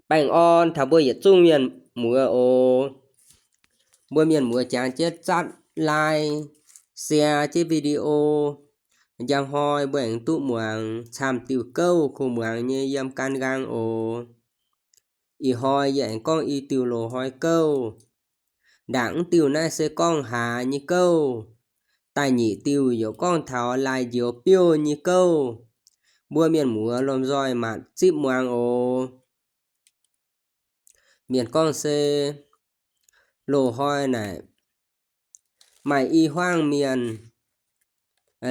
Baengh orn taux mbuo yietc zungv mienh muoz oc. Mbuo mienh muoz jangx jienv zatv like, share jienv video. Njang hnoi mbuo aengx duqv muangx camv diuh gouv kuh muangx nyei yiem gan nqaang oc. Ih hnoi yie aengx gorngv i diuh loz-hnoi gouv. Ndaangc mv diuh naaiv se gorngv hlaax nyei gouv. Da'nyeic diuh yaac gorngv taux laaih njoux biouv nyei gouv. Mbuo mienh muoz lomh nzoih matc zipv muangx oc. Mienh gorngv se loz-hnoi naaic maaih i huaang mienh,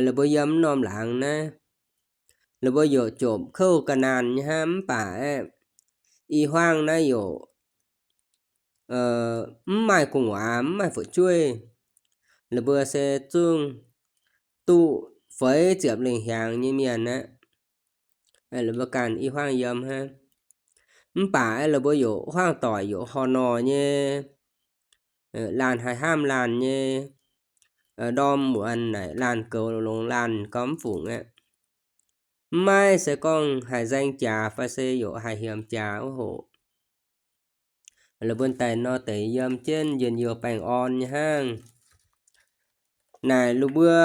la'buo yiem mv norm laangz naaiv, la'buo yaac jomc kouv ga'naanh nyei hnangv, mv baac aeqv, i huaang naaiv yaac mv maaih gu'nguaaz, mv maaih fu'jueiv. La'buo se zungv duqv feix ziepc lengh hiaangx nyei mienh aqv. La'buo ganh i huaang yiem hnangv. Mv baac la'buo yaac huaang doic yaac horh norh nyei, laanh haih hnamv laanh nyei, ndorm muonz naaic laanh goux longx laanh gau mv fungc aqv. Mv maaih se gorngv haih nzaeng jaax fai se yaac haih hiemx jaax wuov hoc. La'buo daaih nor deix yiem jienv njien-youh baengh orn nyei hnangv. Naaic la'buo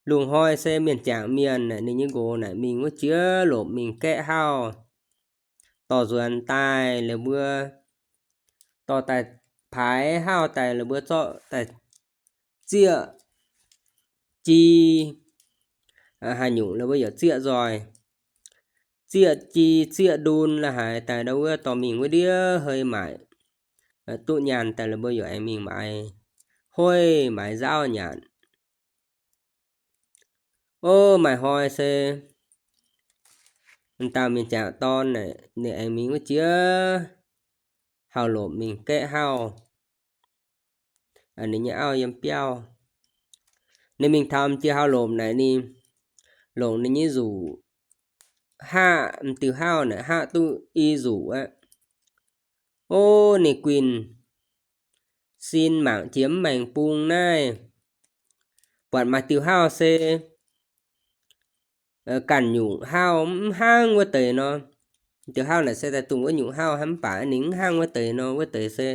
lungh hnoi se mienh jangc mienh naaic ninh nyei nqox naaic mingh wuov jiex lopc mingh gaeqv hauv, dorh nzuonx daaih la'buo dorh daaih paaix hauv daaih la'buo zorqv daaih zieqv ji haaix nyungc la'buo yaac zieqv nzoih, zieqv ji zieqv ndun la'haaix daaih ndau wuov dorh mingh wuov ndiev hei maaic, duqv nyaanh daaih la'buo yaac aengx mingh maaiz hoiv maaiz nzauv nyanc. Ov, maaih hnoi se dauh mienh jangc dorn naaic ninh aengx mingh wuov jiex hauv lomc mingh gaeqv hauv ninh nyei auv yiem biauv. Ninh mingh taux m'diuh hauv lomc naaic ninh longc ninh nyei nzuqc haqv m'diuh hauv naaic haqv duqv i nzuqc aqv. Ov, ninh guinh sin mangc jiex mv maengx bung naaiv, buatc maaih diuh hauv se ganh nyungc hauv mv hnangv wuov deix nor. Diuh hauv naaic se daaih dongh wuov nyungc hauv hnangv, mv baac ninh mv hnangv wuov deix nor. Wuov deix se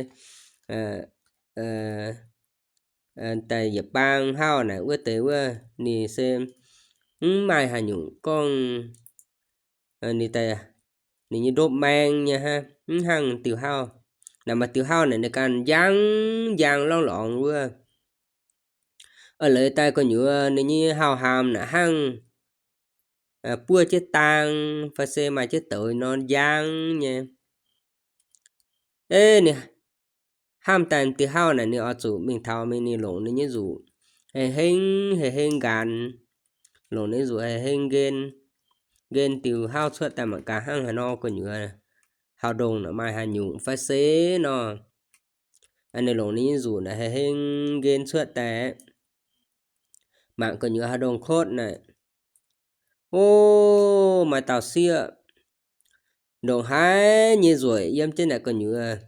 daaih yietc bang hauv naaic, wuov deix wuov ninh se mv maaih haaix nyungc gorngv ninh daaih ninh nyei ndopv maeng nyei hnangv, mv hnangv diuh hauv. Naaic maaih diuh hauv naaic ninh ganh njang njang lorngx lorngx wuov. A'leiz daaih gu'nyuoz ninh nyei hauv haamh naaic hnangv buov jienv dang fai se maaih jienv douz nor njang nyei. Eix, ninh hnamv daaih diuh hauv naaic ninh oix zuqc mingh taux mingh ninh longc ninh nyei nzuqc hei heng hei heng nqanx, longc ninh nzuqc hei heng nqen, nqen diuh hauv cuotv daaih mangc gaax hnangv haaix nor gu'nyuoz hauv ndongh naaic maaih haaix nyungc fai se nor. Ninh longc ninh nyei nzuqc naaic hei heng nqen cuotv daaih mangc gu'nyuoz haaix ndongh kotv naaic. Ov, maaih dauh sieqv ndongc haaix nyei nzueic yiem jienv naaic gu'nyuoz.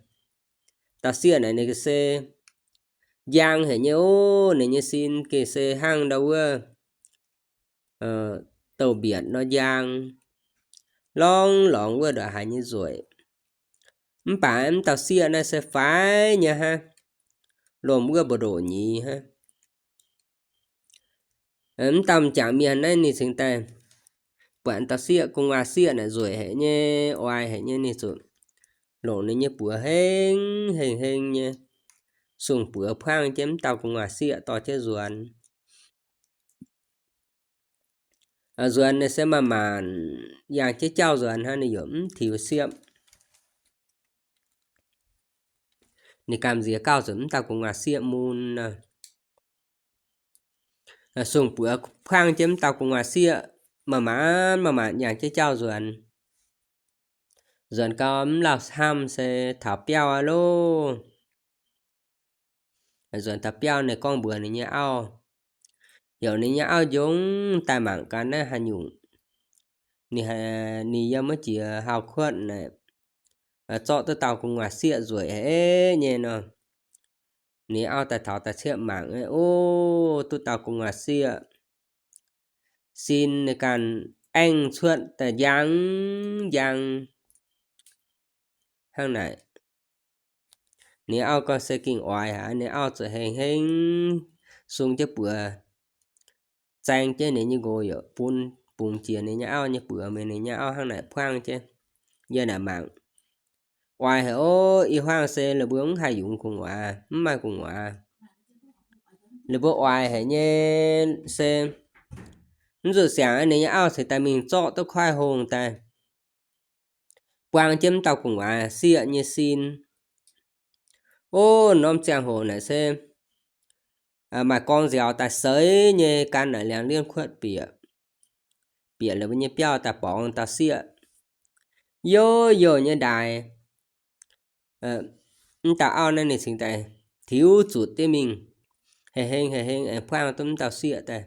Dauh sieqv naaic ninh ga'se njang haic nyei ov, ninh nyei sin ga'se hnangv ndau wuov douz-mbietc nor njang, lorngx lorngx wuov ndongc haaix nyei nzueic. Mv baac mv dauh sieqv naaiv se faix nyei hnangv, lomh wuov mbu'ndoqc nyei hnangv. Mv dauh m'jangc mienh naaiv ninh cingx daaih buatc dauh sieqv gu'nguaaz sieqv naaic nzueic haic nyei, oix haic nyei, ninh zuqc longc ninh nyei buoz heng heng heng nyei sung-buoz puangv jienv mv dauh gu'nguaaz sieqv dorh jienv nzuonx. Nzuonx ninh se maanc maanc yangh jienv jauv nzuonx hnangv, ninh yaac mv tiux siepv. Ninh gamh nziex gauh zuqc mv dauh gu'nguaaz sieqv mun nor. Sung-buoz puangv jienv mv dauh gu'nguaaz sieqv, maanc maanc maanc maanc yangh jienv jauv nzuonx. Nzuonx gau mv lauh hnamv se taux biauv aqv loh. Nzuonx taux biauv ninh gorngv mbuox ninh nyei auv, heuc ninh nyei auv njongc daaih mangc gaax naaiv haaix nyungc. Ninh, ninh yiem wuov jiex hauv kuotv naaic zorqv duqv dauh gu'nguaaz sieqv nzueic haic nyei nor. Ninh auv daaih taux daaih ciepv mangc, ov, duqv dauh gu'nguaaz sieqv sin ninh ganh aengh cuotv daaih njang njang. hnangv naaic. Ninh nyei auv gorngv se gengh oix haic, ninh auv zuqc heng heng sung jienv buoz, zaeng jienv ninh nyei nqox yaac bun bungx jiex ninh nyei auv nyei buoz, mingh ninh nyei auv hnangv naaic puangv jienv. Yie naaic mangc, oix haic ov, i hmuangv se la'buo mv haih yungz gu'nguaaz, mv maaih gu'nguaaz. La'buo oix haic nyei se, mv zuqc siangx ninh nyei auv cingx daaih mingh zorqv duqv koiv hungh daaih buang jienv mv dauh gu'nguaaz sieqv nyei sin. Ov, norm ziangh hoc naaic se maaih gorngv nziaaux daaih seix nyei, gan naaic liangx-lienh kuotv bieqc, bieqc la'buo nyei biauv daaih borngz dauh sieqv. Youh youh nyei ndaix, mv dauh auv naaiv ninh cingx daaih tiux zutc jienv mingh, heng heng heng heng aengx buangv duqv mv dauh sieqv daaih.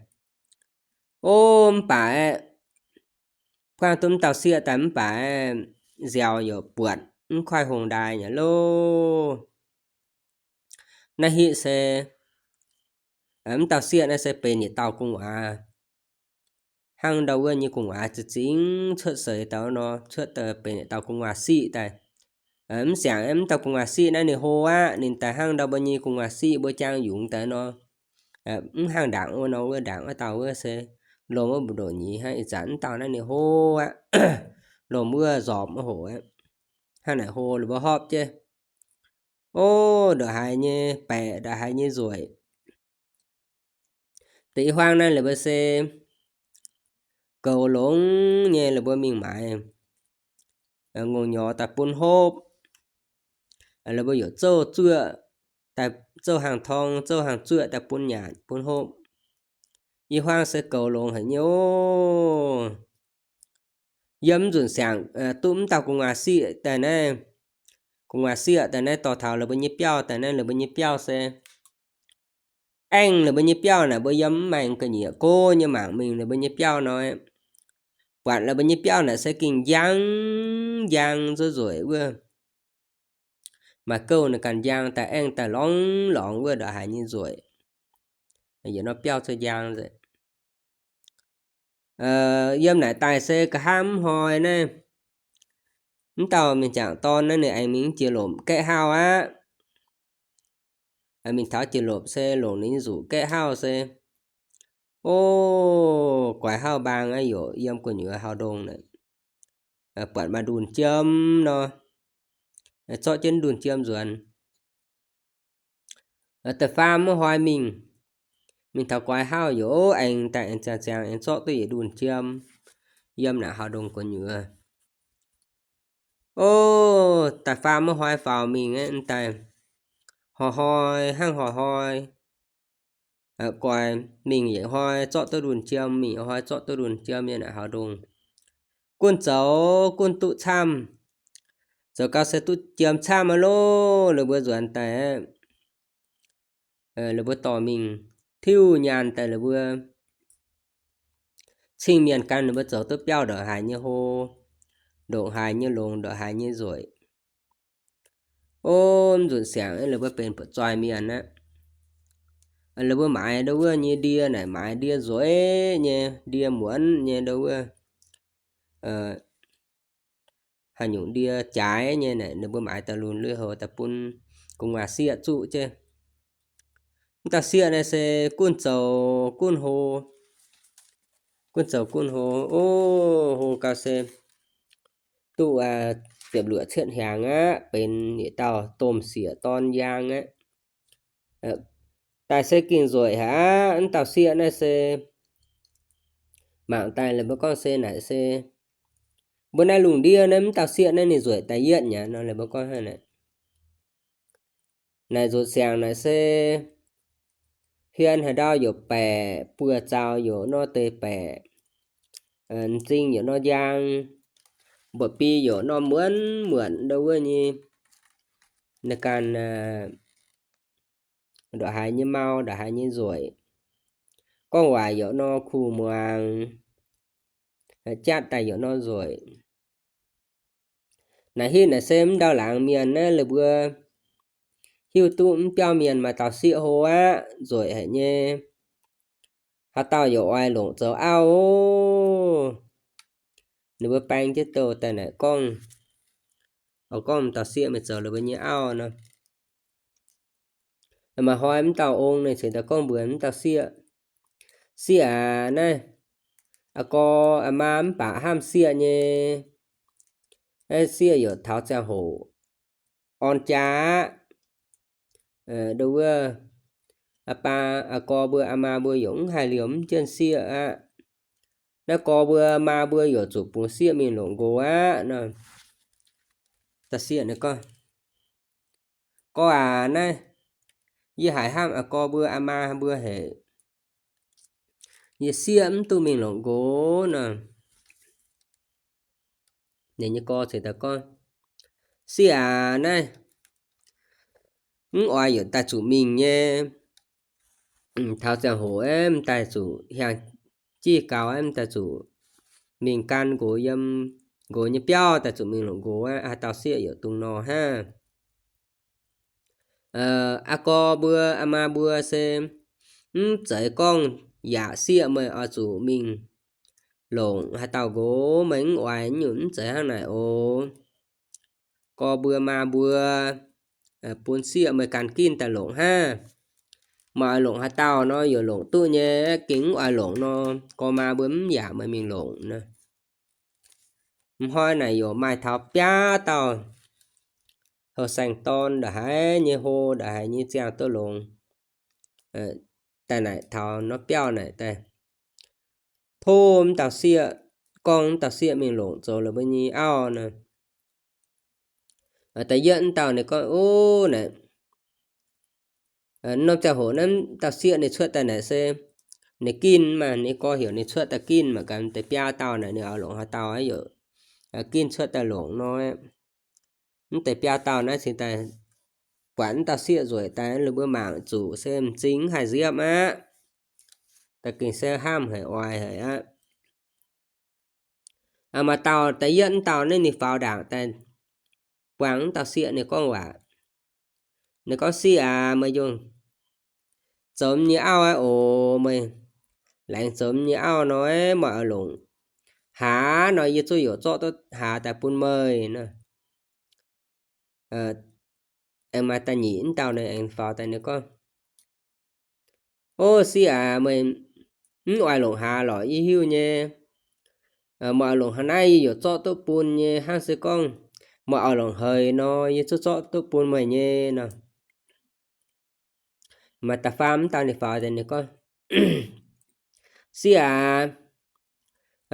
Ov, mv baac aeqv, buangv duqv mv dauh sieqv daaih mv baac aeqv, nziaaux yaac buatc mv koiv hungh ndaix nyei loh. Naaiv hitv se mv dauh sieqv naaiv se benx yietc dauh gu'nguaaz. Hnangv ndau wuov nyei gu'nguaaz za'gengh cuotv seix daaih nor, cuotv daaih benx yietc dauh gu'nguaaz siqv daaih. Mv siangx mv dauh gu'nguaaz siqv naaiv ninh hlo aqv. Ninh daaih hnangv ndau mbuo nyei gu'nguaaz siqv mbuo jangx yungz daaih nor, mv hnangv ndaangc wuov nor, wuov ndaangc wuov dauh wuov se lomh wuov mbu'ndongx nyei hnangv. Ih zanc mv dauh naaiv ninh hlo aqv. Lomh wuov nzormc wuov hoc aqv. Hnangv naaic hlo la'buo hopv jienv. Ov, ndongc haaix nyei baeqc, ndongc haaix nyei nzueic. Deix i hmuangv naaiv la'buo se goux longx nyei, la'buo mingh maaiz ngongh nyorx daaih bun hopv. La'buo yaac zouv zuoqv, zouv hangh torng, zouv hangh zuoqv daaih bun nyanc bun hopv. I hmuangv se goux longx haic nyei ov. Yiem mv nzunc siangx duqv mv dauh gu'nguaaz siqv daaih naaiv, gu'nguaaz siqv daaih naaiv dorh taux la'buo nyei biauv daaih naaiv, la'buo nyei biauv se aengh la'buo nyei biauv naaic mbuo yiem mv maengx ga'nyiec go nyei mangc mingh la'buo nyei biauv nor, buatc la'buo nyei biauv naaic se gengh njang njang nzueic nzueic wuov. Maaih gouv naaiv ganh njang daaih aengh daaih lorngx lorngx wuov ndongc haaix nyei nzueic. Yietc norm biauv cuotv njang nzengc. Yiem naaic daaih se nqa'haav mv hnoi naaiv, mv dauh mienh jangc dorn naaiv ninh aengx mingh jiex lomc gaeqv hauv aqv. Mingh taux jiex lomc se longc ninh nzuqc gaeqv hauv se, o, guaix hauv mbaang aqv, yaac yiem gu'nyuoz hauv ndongh naaic, buatc maaih ndunh jiem nor, zorqv jienv ndunh jiem nzuonx. Da'faam mv hnoi mingh, mingh taux guaix hauv yaac aengx daaih aengx ziangx ziangx aengx zorqv duqv yietc ndunh jiem yiem naaic hauv ndongh gu'nyuoz. O, da'faam mv hnoi faaux mingh aeqv, daaih hnoi-hnoi hnangv hnoi-hnoi, guaix mingh yietc hnoi zorqv duqv ndunh jiem, mingh yietc hnoi zorqv duqv ndunh jiem yiem naaic hauv ndongh. Gunv zoux gunv duqv camv, zoux gau se duqv jiem camv aqv loh. La'buo nzuonx daaih aqv, la'buo dorh mingh tiuv nyaanh daaih la'buo cing mienh gan ninh mbuo zoux duqv biauv ndongc haaix nyei hlo, ndongc haaix nyei longx, ndongc haaix nyei nzueic. O, mv nzunc siangx la'buo benx buoqc zoih mienh aqv. La'buo maaiz ndau wuov nyei ndie naaic maaiz ndie nzueic nyei, ndie muonz nyei ndau wuov, haaix nyungc ndie jaaix nyei naaic ninh mbuo maaiz daaih lunx lui-houx daaih bun gu'nguaaz sieqv zuqv jienv. Mv dauh sieqv naaiv se gunv zoux gunv hlo, gunv zoux gunv hlo, o, hlo gau se duqv ziepc luoqc cietv hnyangx aqv, benx yietc dauh domh siec dorn njang aqv. Daaih se gengh nzueic haic aqv. Mv dauh sieqv naaiv se mangc daaih la'buo gorngv se naaic se mbuo naaiv lungh ndiev naaiv mv dauh sieqv naaiv ninh nzueic daaih yietv nyei nor, la'buo gorngv hnangv naaic. Naaic nzuqc siangx naaic se hmien haaix ndau yaac baeqc, buoz-zaux yaac nor deix baeqc, m'zing yaac nor njang, mba'bi yaac nor muonz muonc ndau wuov nyei. Naaiv ganh ndongc haaix nyei mau, ndongc haaix nyei nzueic. Gorngv waac yaac nor kuh muangx, jatv daaih yaac nor nzueic. Naaiv hitv naaic se mv ndau laangz mienh naaiv la'buo hiuv duqv mv biauv mienh maaih dauh sieqv hlo aqv, nzueic haic nyei. Haaix dauh yaac oix longc zoux auv oc. Ninh mbuo baeng jienv douh daaih naaic gorngv, oix gorngv dauh sieqv meih zoux la'buo nyei auv nor. Maaih hnoi mv dauh ong ninh cingx daaih gorngv mbuox mv dauh sieqv, Sieqv aac, naaiv aa gorx aa maa mv baac hnamv sieqv nyei, sieqv yaac taux ziangh hoc orn jaax aqv. Ndo wuov, aa baa aa gorx mbuo aa maa mbuo yaac mv haih liouh mv jienv sieqv aqv. Naaiv gorx mbuo maa mbuo yaac zuqc bungx sieqv mingh longc nqox aqv nor. Dauh sieqv ninh gorngv, Gorx aac, naaiv yie haiz hnamv aa gorx mbuo aa maa mbuo haic. Yie sieqv mv duqv mingh longc nqox nor. Ninh nyei gorx cingx daaih gorngv, Sieqv aac, naaiv mv oix yaac daaih zuqc mingh nyei. Taux ziangh hoc aeqv, mv daaih zuqc hiaangx jiv gaux aeqv, mv daaih zuqc mingh gan nqox yiem nqox nyei biauv daaih zuqc mingh longc nqox aqv. Haaix dauh sieqv yaac dungx nor hnangv. Aa gorx mbuo aa maa mbuo se mv zeiz gorngv yaac sieqv meih oix zuqc mingh longc haaix dauh nqox, meih mv oix nyungc, mv zeiz hnangv naaic oc. Gorx mbuo maa mbuo bun sieqv meih ganh ginv daaih longc hnangv. Meih oix longc haaix dauh nor yaac longc duqv nyei, gengh mv oix longc nor, gorx maa mbuo mv yaac meih mingh longc nor. M'hnoi naaic yaac maaih taux biaa dauh houh saeng-dorn ndongc haaix nyei hlo, ndongc haaix nyei ziangh duqv longx daaih naaic taux norm biauv naaic daaih tov mv dauh sieqv, gorngv mv dauh sieqv mingh longc zoux la'buo nyei auv nor. Da'yietv mv dauh ninh gorngv, Ov, naaic norm ziangh hoc naaiv mv dauh sieqv ninh cuotv daaih naaic se ninh ginv maah, ninh gorx heuc ninh cuotv daaih ginv mangc gaax deix biaa dauh naaic ninh oix longc haaix dauh yaac ginv cuotv daaih longc nor. Mv deix biaa dauh naaiv cingx daaih buatc mv dauh sieqv nzueic daaih, ninh mbuo mangc zuqc se m'zing mv haih nziepv aqv. Da'gengh se hnamv haic oix haic aqv. Maaih dauh da'yietv mv dauh naaiv ninh faaux ndaangc daaih buangh mv dauh sieqv ninh gorngv waac. Ninh gorngv, Sieqv aac, meih yungh zoux m'nyei auv aqv oc. Meih laengz zoux m'nyei auv nor, meih oix longc haaz nor yie zuqc yaac zorqv duqv haaz daaih bun meih nor. Aengx maaih da'nyeic mv dauh ninh aengx faaux daaih ninh gorngv, Ov, sieqv aac, meih mv oix longc haaz lorqc yie hiuv nyei. Meih oix longc haaix naaiv yie yaac zorqv duqv bun nyei. Hnangv se gorngv meih oix longc heix nor, yie zuqc zorqv duqv bun meih nyei nor. Maaih da'faam mv dauh ninh faaux daaih ninh gorngv, Sieqv aac,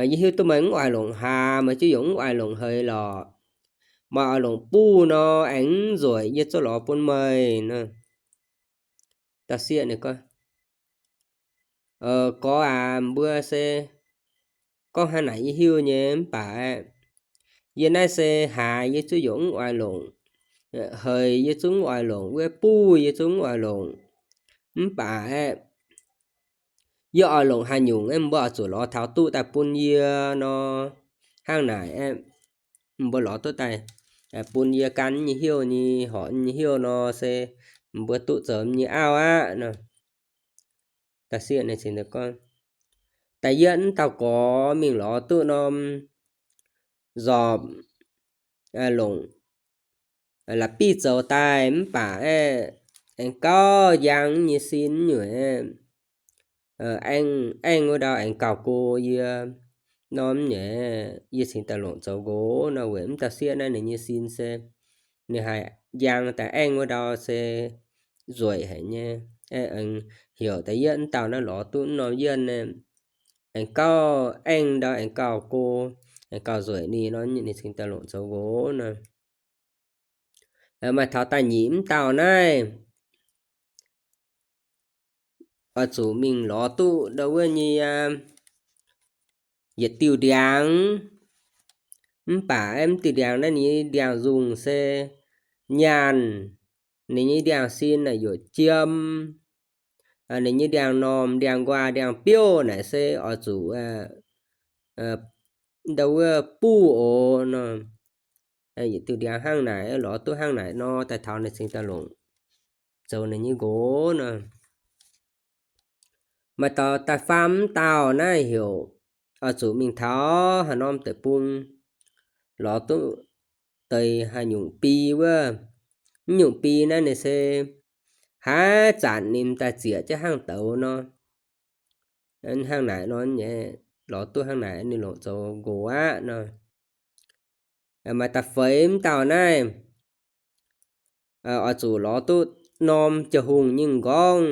yie hiuv duqv meih mv oix longc haaz, meih zuqc yaac mv oix longc heix lorqc. Meih oix longc buv nor aengx mv nzueic, yie zuqc lorz bun meih nor. Dauh sieqv ninh gorngv, Gorx aac, mbuo se gorngv hnangv naaic yie hiuv nyei mv baac aeqv, yie naaiv se haaz yie zuqc yaac mv oix longc, heix yie zuqc mv oix longc, wuov buv yie zuqc mv oix longc. Mv baac aeqv, yie oix longc haaix nyungc aeqv, mbuo oix zuqc lorz taux duqv daaih bun yie nor. Hnangv naaic aeqv, mbuo lorz duqv daaih bun yie gan nyei heuc nyei, horpc nyei heuc nor se mbuo duqv zoux nyei auv aqv nor. Da'yietv mv dauh gorx mingh lorz duqv norm nzormc longc la'bieiv zoux daaih mv baac aeqv, aengx gauh njang nyei sin nyungc aengx, aengx wuov ndau aengx gauh go yie norm nyei, yie cingx daaih longc zoux nqox nor. Weic mv dauh sieqv naaiv ninh nyei sin se ninh haih njang daaih aengv wuov ndau se nzueic haic nyei. Aengx heuc da'yietv mv dauh naaiv lorz duqv mv norm yienh, aengx gauh aengv ndau aengx gauh go, aengx gauh nzueic ninh nor, ninh cingx daaih longc zoux nqox nor. Maaih taux da'nyeic mv dauh naaiv oix zuqc mingh lorz duqv ndau wuov nyei yietc diuh ndiangx. Mv baac aeqv, mv diuh ndiangx naaiv ninh nyei ndiangx nzungh se nyaanh, ninh nyei ndiangx sin naaic youc jiem, ninh nyei ndiangx normh, ndiangx nquaah, ndiangx biouv naaic se oix zuqc ndau wuov buv oc nor. Yietc diuh ndiangx hnangv naaic, lorz duqv hnangv naaic nor, daaih taux ninh cingx daaih longc zoux ninh nyei nqox nor. Maaih dauh da'faam mv dauh naaiv heuc oix zuqc mingh taux haaix norm deic-bung lorz duqv deix haaix nyungc bi wuov. Mv nyungc bi naaiv ninh se haaix zanc ninh daaih zieqc jienv hnangv douz nor. Hnangv naaic nor nyei, lorz duqv hnangv naaic ninh longc zoux nqox aqv nor. Maaih da'feix mv dauh naaiv, oix zuqc lorz duqv norm jiu-hungh nyei m'nqorngv.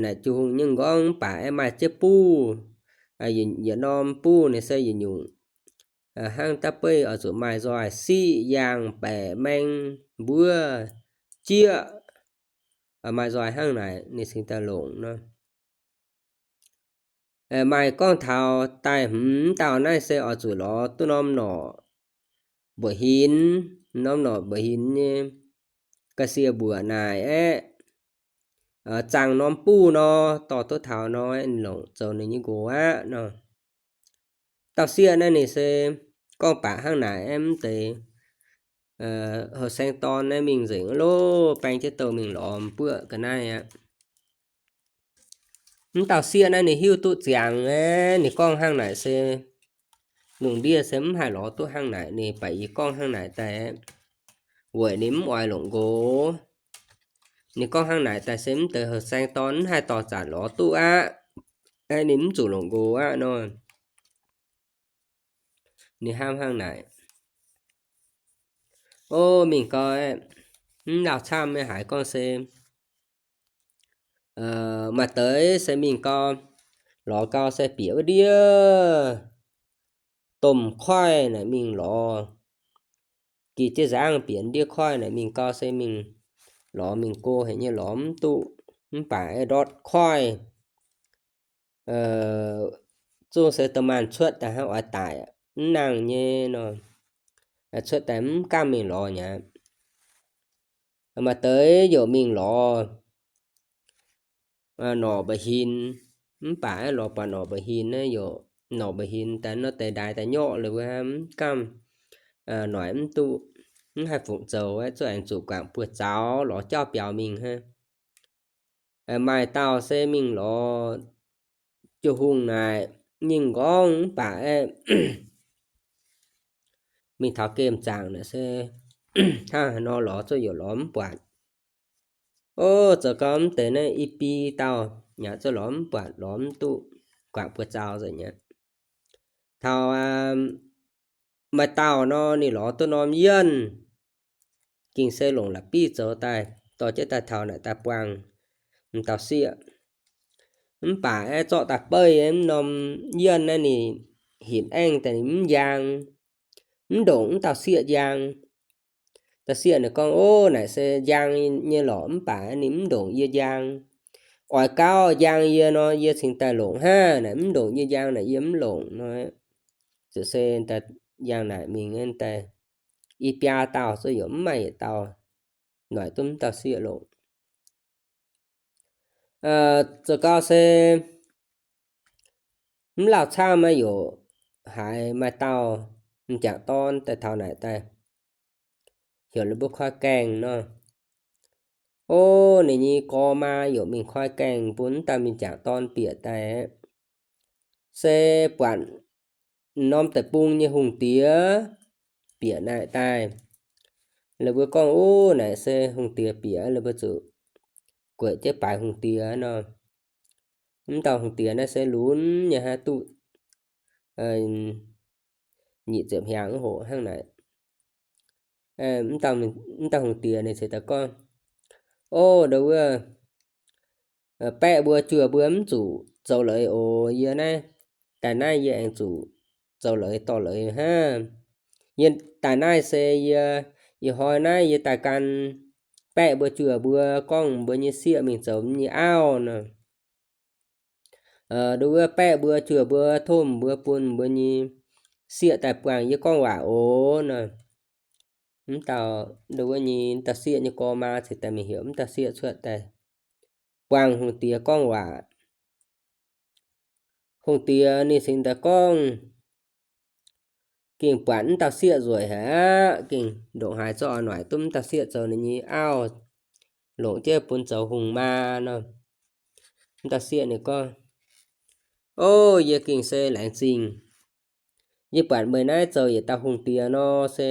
Naaic jiu-hungh nyei m'nqorngv mv baac aeqv, maaih jienv buv. Yietc norm buv ninh se yietc nyungc hnangv da'beiv oix zuqc maaih nzoih siqv, yaangh, baeqc, maeng, mbuov, jieqv, maaih nzoih hnangv naaic ninh cingx daaih longc nor. Maaih gorngv taux daaih hmz dauh naaiv se oix zuqc lorz duqv norm norqc mbuoqc hinx, norm norqc mbuoqc hinx nyei ga'sie mbuoqc naaic aeqv, zaangh norm buv nor, dorh duqv taux nor, longc zoux ninh nyei nqox aqv nor. Dauh sieqv naaiv ninh se gorngv baac hnangv naaic aeqv, mv deix houh saeng dorn naaiv mingh nzengc loh, baeng jienv douh mingh lorz buoqv ga'naaiv aqv. Mv dauh sieqv naaiv ninh hiuv duqv ziangx aeqv, ninh gorngv hnangv naaic se lungh ndiev se mv haih lorz duqv hnangv naaic. Ninh baac yie gorngv hnangv naaic daaih, weic ninh mv oix longc nqox. Ninh gorngv hnangv naaic daaih se mv deix houh saeng dorn mv haih dorh zanc lorz duqv aqv. Aeqv, ninh mv zuqc longc nqox aqv nor. Ninh hnamv hnangv naaic. O, mingh gau, mv lauh camv nyei haiz gorngv se maaih deix se mingh gau, lorz gau se bieqc wuov ndiev domh koiv naaic mingh lorz. Gih jienv nzangv bieqc ndiev koiv naaic mingh gau se mingh lorz mingh go haic nyei lorz mv duqv, mv baac ndortv koiv zungv se domh maanh cuotv daaih hnangv oix daic mv nangh nyei nor, cuotv daaih mv gamh mingh lorz nyei aqv. Maaih deix yaac mingh lorz norqc mba'hinx, mv baac lorz buatc norqc mba'hinx naaiv yaac, norqc mba'hinx daaih nor deix ndaix daaih nyorqv liuz mv gamh, noic mv duqv, mv haih fungc zoux, zuqc aengx zuqc guangc buoz-zaux lorz jauv biaux mingh hnangv. Maaih dauh se mingh lorz jiu-hungh naaic nyei m'nqorngv mv baac aeqv, mingh taux gemh zaangc naaic se hnangv haaix nor lorz zuqc yaac lorz mv buatc. O, zoux gau mv deix naaiv i bi dauh yaac zuqc lorz mv buatc, lorz mv duqv, guangc buoz-zaux nzengc aqv. Taux maaih dauh nor ninh lorz duqv norm yienh, gengh se longc la'bieiv zoux daaih, dorh jienv daaih taux naaic daaih buangh m'dauh sieqv. Mv baac aeqv, zorqv daaih beiv norm yienh naaiv ninh hinc aengv daaih ninh mv njang, mv ndongc m'dauh sieqv njang. Dauh sieqv naaic gorngv, O, naaic se njang nyei lorqc, mv baac ninh mv ndongc yie njang. Oix gauh njang yie nor, yie cingx daaih longc hnangv. Naaic mv ndongc yie njang naaic yie mv longc nor. Ziouc se daaih njang naaic mingh daaih i biaa dauh zuqc yaac mv maaih yietc dauh noic duqv m'dauh sieqv longc. Zoux gau se mv lauh camv maiv yaac haiz maaih dauh m'jangc dorn daaih taux naaic daaih, heuc ninh mbuo koi gaengh nor. O, ninh nyei gorx maa yaac mingh koi gaengh bun m'dauh m'jangc dorn bieqc daaih, se buatc norm deic-bung nyei hungh diex bieqc naaic daaih. Ninh mbuo gorngv, O, naaic se hungh diex bieqc, ninh mbuo zuqc gueic jienv baaix hungh diex nor. M'dauh hungh diex naaiv se lunx nyei hnangv, duqv nyic ziepc hnyangx hoc hnangv naaic. M'dauh hungh diex ninh ceix daaih gorngv, O, ndo wuov, baeqv mbuo juoh mbuo mv zuqc zoux leiz oc. Yie naaiv, daaih naaiv yie aengx zuqc zoux leiz dorh leiz hnangv. Yie daaih naaiv se yie, ih hnoi naaiv yie daaih gan baeqv mbuo juoh mbuo gorngv mbuo nyei sieqv mingh zoux nyei auv nor. Ndo wuov, baeqv mbuo juoh mbuo tov mbuo bun mbuo nyei sieqv daaih buangh yie gorngv waac oc nor. M'dauh, ndo wuov nyei m'dauh sieqv nyei gorx maa ceix daaih mingh heuc m'dauh sieqv cuotv daaih buangh hungh diex gorngv waac. Hungh diex ninh cingx daaih gorngv, gengh buatc m'dauh sieqv nzueic haic aqv, gengh ndongc haaix zorqv oix noic duqv m'dauh sieqv zoux ninh nyei auv, longc jienv bun zoux hungh maa nor. M'dauh sieqv ninh gorngv, O, yie gengh se laengz zingh. Yie buatc meih naaiv zoux yietc dauh hungh diex nor se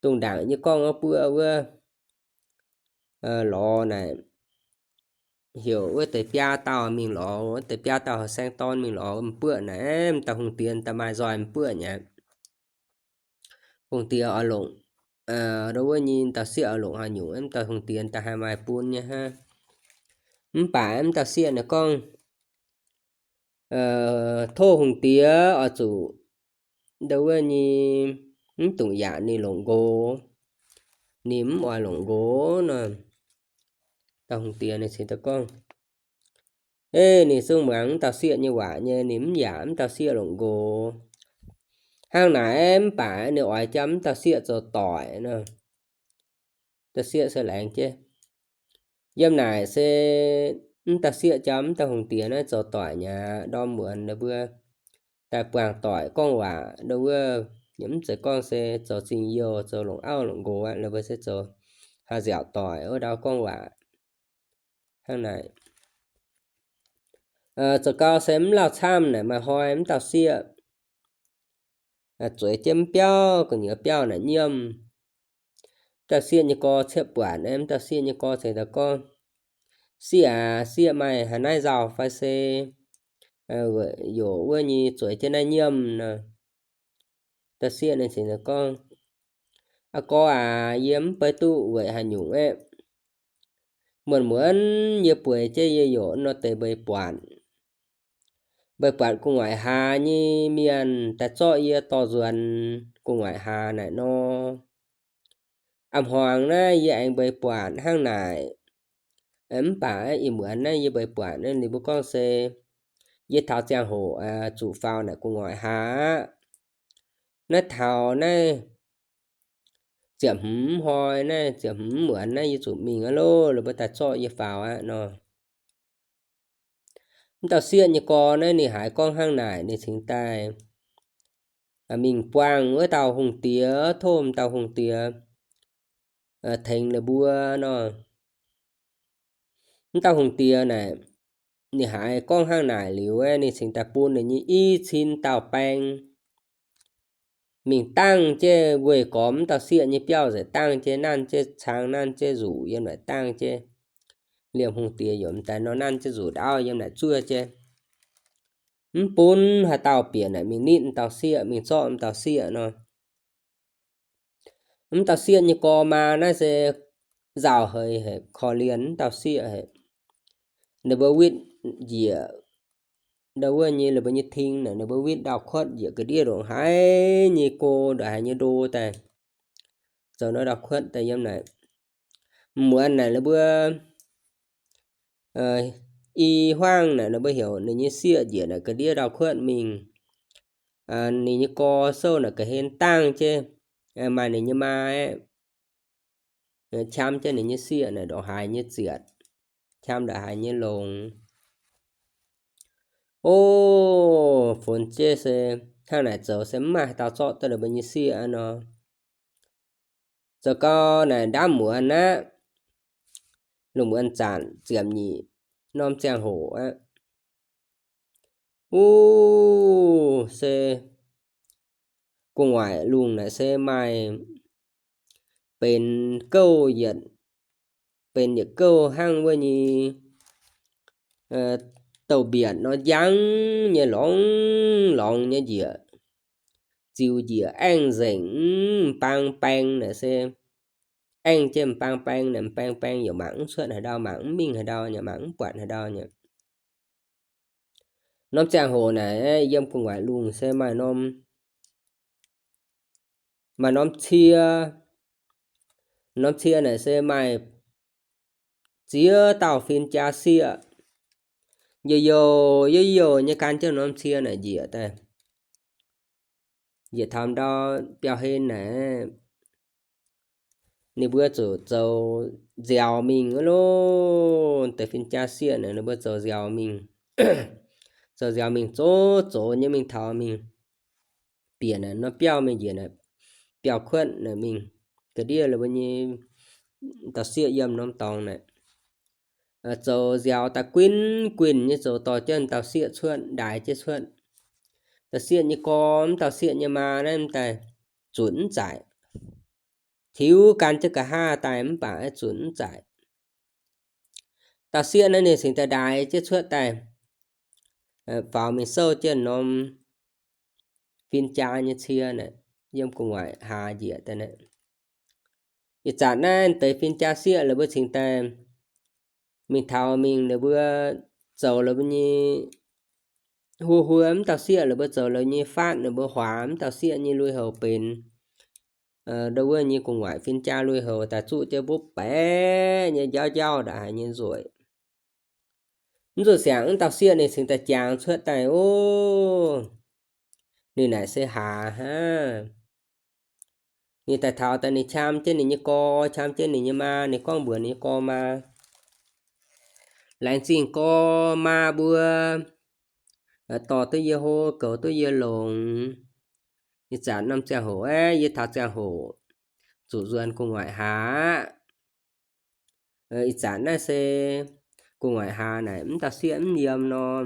dongh ndaangc nyei gorngv wuov buoqv wuov, lorz naaic, heuc wuov deix biaa dauh mingh lorz, wuov deix biaa dauh saeng-dorn mingh lorz m'buoqv naaic, m'dauh hungh diex daaih maaih nzoih m'buoqv nyei. Hungh diex oix longc, ndo wuov nyei dauh sieqv oix longc haaix nyungc, m'dauh hungh diex daaih haih maaih bun nyei hnangv. Mv baac m'dauh sieqv naaic gorngv, tov hungh diex oix zuqc ndo wuov nyei mv dungx yaac ninh longc nqox, ninh mv oix longc nqox nor. Dauh hungh diex ninh cingx daaih gorngv, ei, ninh zungv muangx m'dauh sieqv nyei waac nyei, ninh mv yaac m'dauh sieqv longc nqox. Hnangv naaic mv baac ninh oix jaa m'dauh sieqv zoux doic nor. Dauh sieqv se laengz jienv, yiem naaic se m'dauh sieqv jaa m'dauh hungh diex naaiv zoux doic nyei aqv. Ndorm muonz ninh mbuo daaih buangh doic gorngv waac ndo wuov, yaac mv zeiz gorngv se zoux zingh youh, zoux longc auv longc nqox aqv. Ninh mbuo se zoux haih nziaauc doic wuov ndau gorngv waac hnangv naaic. Zoux gau se mv lauh camv naaic maaih hnoi m'dauh sieqv zueiz jienv mv biauv gu'nyuoz biauv naaic nyiemv. M'dauh sieqv nyei gorx ciepv buatc, m'dauh sieqv nyei gorx cingx daaih gorngv, sieqv aac, sieqv maaih haaix naaiv nzauh fai se yaac wuov nyei zueiz jienv naaiv nyiemv nor. Dauh sieqv ninh cingx daaih gorngv, aa gorx aac, yie mv bei duqv weic haaix nyungc aeqv, muonz-muonz yie bueix jienv yie yaac nor deix mbeix buatc. Mbeix buatc gu'nguaaic hlaax nyei mienh daaih zorqv yie dorh nzuonx gu'nguaaic hlaax naaic nor. A'hmuangx naaiv yie aengx mbeix buatc hnangv naaic. Mv baac ih muonz naaiv yie mbeix buatc naaiv ninh mbuo gorngv se yie taux ziangh hoc zuqc faaux naaic gu'nguaaic hlaax aqv. Naaiv taux naaiv ziepc hmz hnoi, naaiv ziepc hmz muonz naaiv yie zuqc mingh aqv loh, ninh mbuo daaih zorqv yie faaux aqv nor. M'dauh sieqv nyei gorx naaiv ninh haiz gorngv hnangv naaic, ninh cingx daaih mingh buangh wuov dauh hungh diex, tov m'dauh hungh diex tengx ninh mbuo nor. M'dauh hungh diex naaic, ninh haiz gorngv hnangv naaic liuz, ninh cingx daaih bun ninh nyei i cin dauh baeng mingh dangh jienv weih gormx m'dauh sieqv nyei biauv nzengc, dangh jienv nanv jienv cang, nanv jienv nzuqc yiem naaic, dangh jienv liemh hungh diex yaac m'daaih nor nanv jienv nzuqc ndaauv yiem naaic zuov jienv. Mv bun haaix dauh bieqc naaic mingh nitv m'dauh sieqv, mingh zorqv m'dauh sieqv nor. M'dauh sieqv nyei gorx maa naaiv se nzauh heix haic, korv-lienh m'dauh sieqv haic. Ninh mbuo witv njiec ndau wuov nyei, ninh mbuo nyei ting naaic, ninh mbuo witv ndau-kuotv njiec ga'ndiev ndongc haaix nyei go, ndongc haaix nyei ndo daaih, zoux ndau ndau-kuotv daaih yiem naaic. Muonz naaic ninh mbuo i hmuangv naaic ninh mbuo heuc ninh nyei sieqv njiec naaic ga'ndiev ndau-kuotv mingh. Ninh nyei gorx souv naaic ga'hlen dangh jienv, maaih ninh nyei maa aeqv, qam jienv ninh nyei sieqv naaic ndongc haaix nyei zietc, qam ndongc haaix nyei longx. O, funx jienv se hnangv naaic zoux se mv maaih haaix dauh zorqv duqv ninh mbuo nyei sieqv aqv nor. Zoux gau naaic ndaamv muonz aqv, lungh muonz zanc ziepc nyeic norm ziangh hoc aqv. Wuov se gu'nguaaic lungh naaic se maaih benx gouv yietc, benx yietc gouv hnangv wuov nyei douh mbietc nor njang nyei lorngx lorngx nyei njiec, ziux njiec aengh nzengc, m'bang baeng naaic se aengh jienv m'bang baeng naaic, m'bang baeng yaac mangc mv cuotv haaix ndau, mangc mv mingh haaix ndau nyei, mangc mv buatc haaix ndau nyei. Norm ziangh hoc naaic yiem gu'nguaaic lungh se maaih norm, maaih norm cie. Norm cie naaic se maaih ziex dauh fin-jaa sieqv, youh youh youh youh nyei gan jienv norm cie naaic njiec daaih. Njiec taux ndau biauv-hlen naaic, ninh mbuo zuqc zoux nziaaux mingh aqv loh. Deix fin-jaa sieqv naaic ninh mbuo zoux nziaaux mingh, zoux nziaaux mingh zoux zoux nyei mingh taux mingh bieqc naaic norm biauv mingh njiec naaic biauv-kuotv naaic mingh ga'ndiev ninh mbuo nyei dauh sieqv yiem norm dorngx naaic. Zoux nziaaux daaih guinh guinh nyei zoux dorh jienv dauh sieqv cuotv, ndaaix jienv cuotv. Dauh sieqv nyei gorx, dauh sieqv nyei maa naaiv m'daaih zunc mv zaic. tiux gan jienv nqa'haav daaih mv baac zunc mv zaic. Dauh sieqv naaiv ninh cingx daaih ndaix jienv cuotv daaih, faaux mingh souv jienv norm fin-jaa nyei cie naaic, yiem gu'nguaaic hlaax njiec daaih naaiv. Ih zanc naaiv deix fin-jaa sieqv la'buo cingx daaih mingh taux mingh la'buo zoux la'buo nyei huo huo, mv dauh sieqv la'buo zoux la'buo nyei faatv, la'buo huaax mv dauh sieqv nyei lui-houx benx ndau wuov nyei gu'nguaaic fin-jaa lui-houx daaih zuqv jienv mbopv baeqc nyei njauv njauv ndongc haaix nyei nzueic. Mv zuqc siangx mv dauh sieqv ninh cingx daaih jangx cuotv daaih, o, ninh naaic se hlaax hnangv. Ninh daaih taux daaih ninh qam jienv ninh nyei gorx, qam jienv ninh nyei maa, ninh gorngv mbuox ninh nyei gorx maa, Laengz zingh gorx maa mbuo dorh duqv yie hlo, goux duqv yie longx. Ih zanc norm ziangh hoc aeqv, yie taux ziangh hoc zuqc nzuonx gu'nguaaic hlaax aqv. Ih zanc naaiv se gu'nguaaic hlaax naaic mv dauh sieqv mv yiem nor,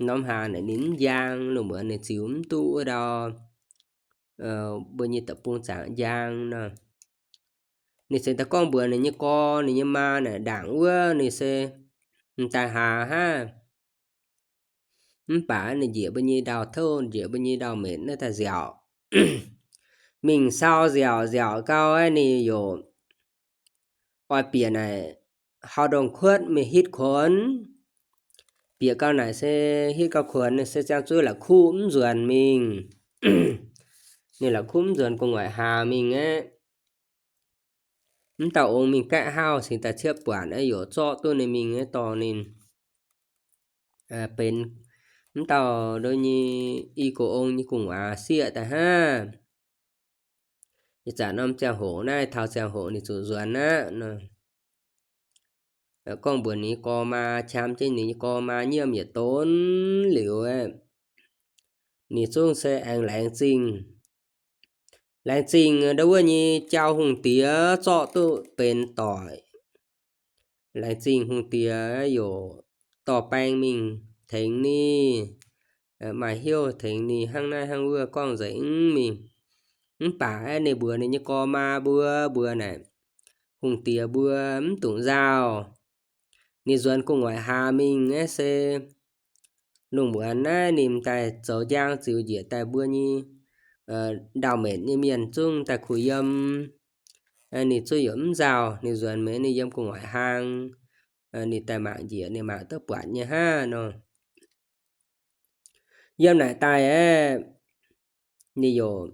norm hlaax naaic ninh mv njang, lungh muonz ninh ziux mv duqv wuov ndau mbuo nyei deic-bung zaangc njang nor. Ninh cingx daaih gorngv mbuox ninh nyei gorx, ninh nyei maa naaic ndaangc wuov ninh se m'daaih hlaax hnangv. Mv baac ninh njiec mbuo nyei ndau-touv, njiec mbuo nyei ndau-metc naaiv daaih nziaauc. Mingh sau nziaauc, nziaauc gau aeqv, ninh yaac oix bieqc naaic hauv ndongh kuotv mingh hitv kuonx. Bieqc gau naaic se hitv gau kuonx se ziangh zuov la'kuqv mv nzuonx mingh. Ninh la'kuqv mv nzuonx gu'nguaaic hlaax mingh aeqv, mv dauh ong mingh gaeqv hauh cingx daaih ciepv buatc aeqv, yaac zorqv duqv ninh mingh aeqv, dorh ninh benx mv dauh ndo nyei i gox ong nyei gu'nguaaz sieqv daaih hnangv. Ih zanc norm ziangh hoc naaiv, taux ziangh hoc ninh zuqc nzuonx aqv nor. Gorngv mbuox ninh nyei gorx maa, qam jienv ninh nyei gorx maa nyiemv yietc donx liuz aeqv, ninh zungv se aengx laengz zingh. Laengz zingh ndo wuov nyei jauv hungh diex zorqv duqv benx doic. Laengz zingh hungh diex yaac dorh baeng mingh tengx ninh, maaih hnyouv tengx ninh hnangv naaiv hnangv wuov gorngv nzengc mingh. Mv baac aeqv, ninh mbuox ninh nyei gorx maa mbuo, mbuox naaic, hungh diex mbuo mv dungx nzauh. Ninh nzuonx gu'nguaaic hlaax mingh aeqv se, lungh muonz naaiv ninh daaih zoux njang ziux njiec daaih mbuo nyei ndau-metc nyei mienh zungv daaih kuh yiem. Ninh zungv yaac mv nzauh, ninh nzuonx mingh ninh yiem gu'nguaaic hlang, ninh daaih mangc njiec ninh mangc duqv buatc nyei hnangv nor. Yiem naaic daaih aeqv, ninh yaac